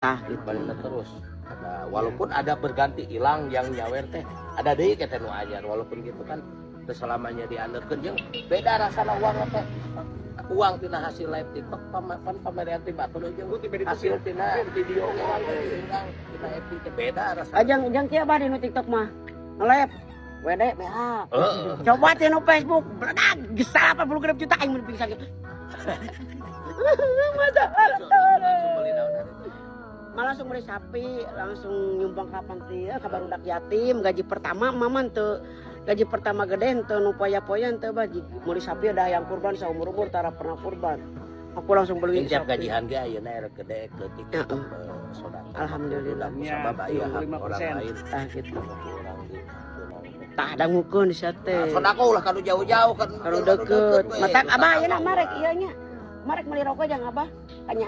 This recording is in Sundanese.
Tah gitu. Balina terus ada, walaupun ada berganti, hilang yang nyawer teh ada deui ke teh nu anyar. Walaupun gitu kan teu selamanya dianderkeun, jeung beda rasana uang teh, uang tina hasil live TikTok pan pamerian ti batur jeung hasil tina video urang urang tina FB teh beda rasana. Ajang jang kieu, Bah, di nu TikTok mah. Nge-live WD BH. Coba teh nu Facebook, beledak geus 80 juta, aing mun pingsan gitu. Masa Langsung beli naon hari itu? Malah langsung beli sapi, langsung nyumbang ka panti, ka barudak yatim. Gaji pertama mama teu, gaji pertama gede teu nu poya-poya teu, Bah, meuli sapi. Ada yang kurban saumur-umur tara pernah kurban. Aku langsung beli Jeung tiap sapi. Gajihan ge ayeuna erek gede leutik tetep sedekah. Alhamdulillah. Ku sabab aya hak orang lain. Tah gitu. Urang di Tah, dangukeun sia teh. Nah, sedekah ulah kanu jauh-jauh kan. Kalau deket. Matak Abah ayeuna marek ieu nya. Marek meuli rokok jang Abah. Tanya.